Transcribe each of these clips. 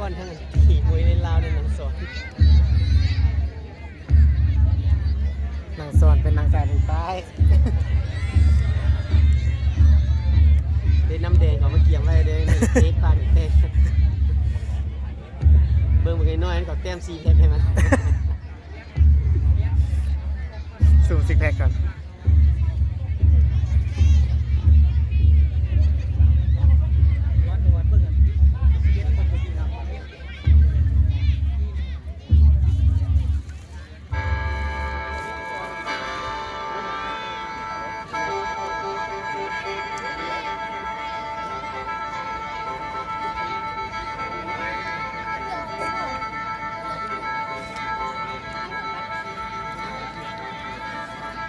ກ່ອນທາງທີ່ມວຍໃນລາວນີ້ ນາງສອນ ນາງສອນເປັນນາງສາວໄຟຟ້າ ໄດ້ນ້ຳແດງເຂົາມາກຽມໄວ້ເດ້ ເຕະປາກແຕກ ເບິ່ງບັກນ້ອຍໆ ເຂົາແຕ້ມຊີແພັກໃຫ້ມັນ ຊູມຊິກແພັກກ່ອນ.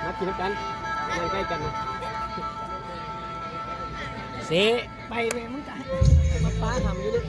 ມາກິນນຳກັນ ນັ່ງໃກ້ກັນນະ ເຊ ໄປແມ່ ມຶງກະມາປ້າຫຳຢູ່ເດ້.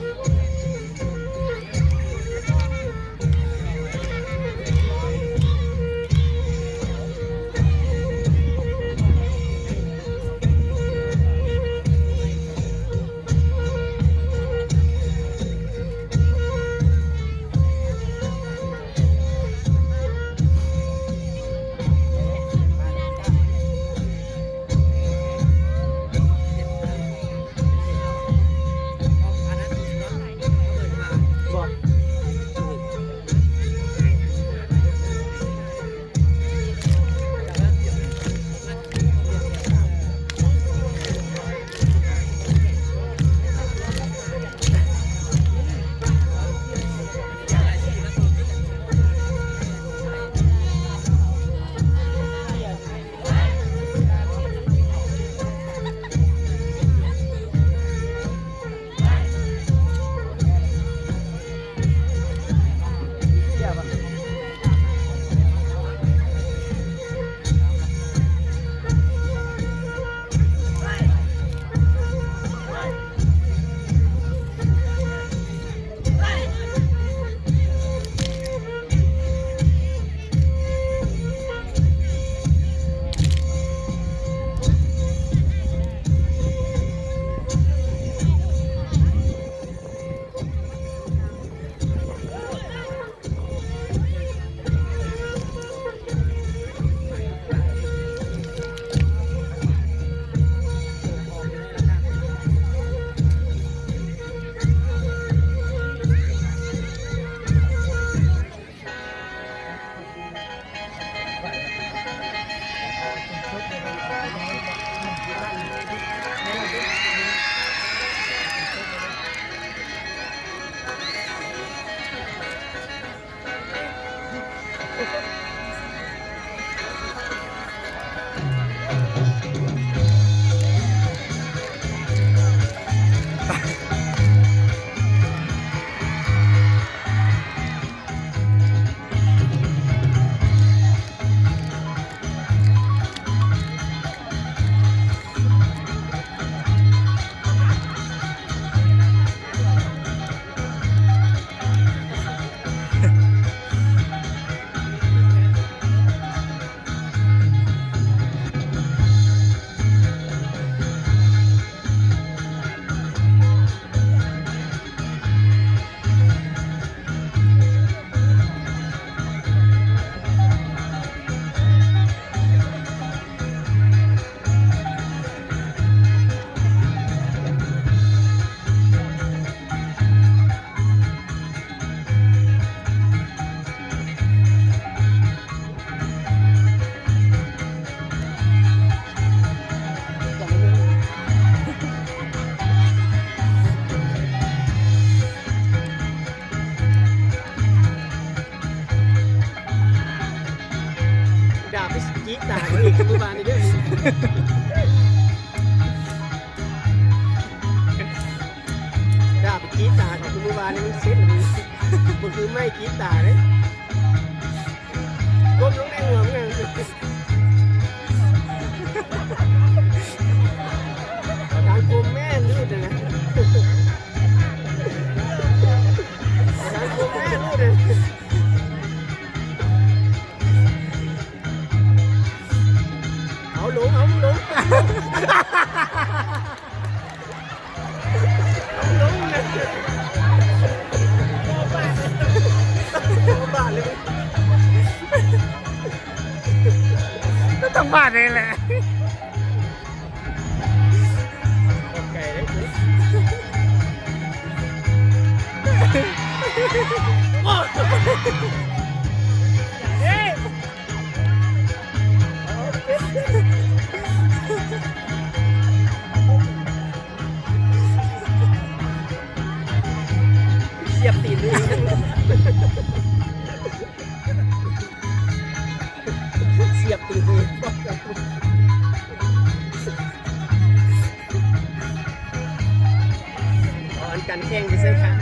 ດາບໄປຈີ້ຕາເຂົາອີກ ມື້ວານນີ້ເດີ້ ດາບໄປຈີ້ຕາເຂົາ ຄືມື້ວານນີ້ມັນເຊັດ ບໍ່ຄືໄມ້ຈີ້ຕາເດ້. ກົ້ມລົງໃນຫົວມຶງຫັ້ນ ປະທານກົມແມ່ນລູດຫັ້ນນະ ປະທານກົມແມ່ນລູດຫັ້ນ ເອົາລົງ ເອົາລົງ. ລົງເລີຍ ເອົາ ຕ້ອງບາດນີ້ແຫຼະ. ອອກໄກເດ້. ສຽບຕີນຕົວເອງ. ສຽບຕີນຕົວເອງ. ອ່ອນກັນແຂ່ງໄປເຊິ່ງຄັນ.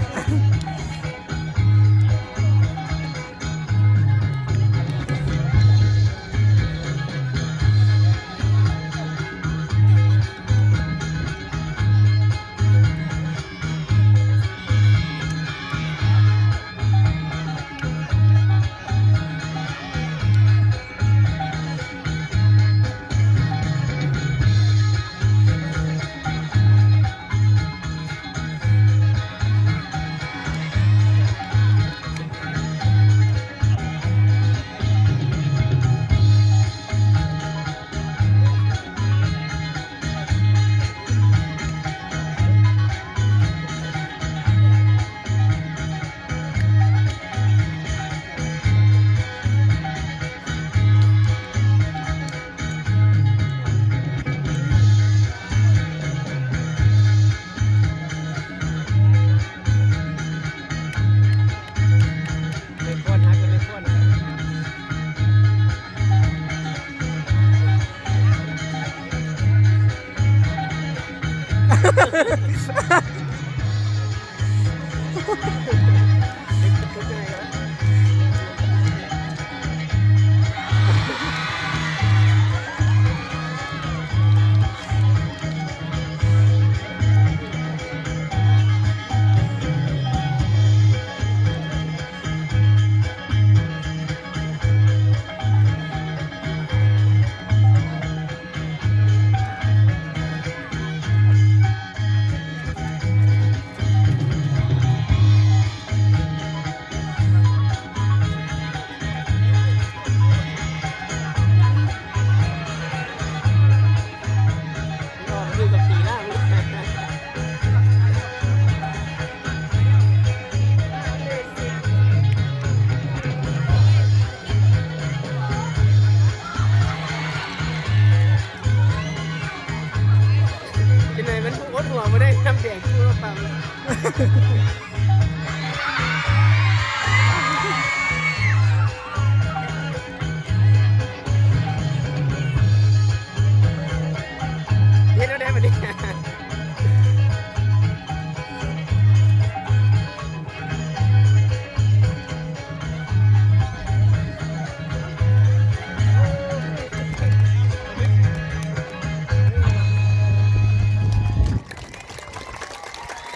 ຈັ່ງໃດມັນອົດຫົວບໍ່ໄດ້ ນ້ຳແດງຊູລະປັງ.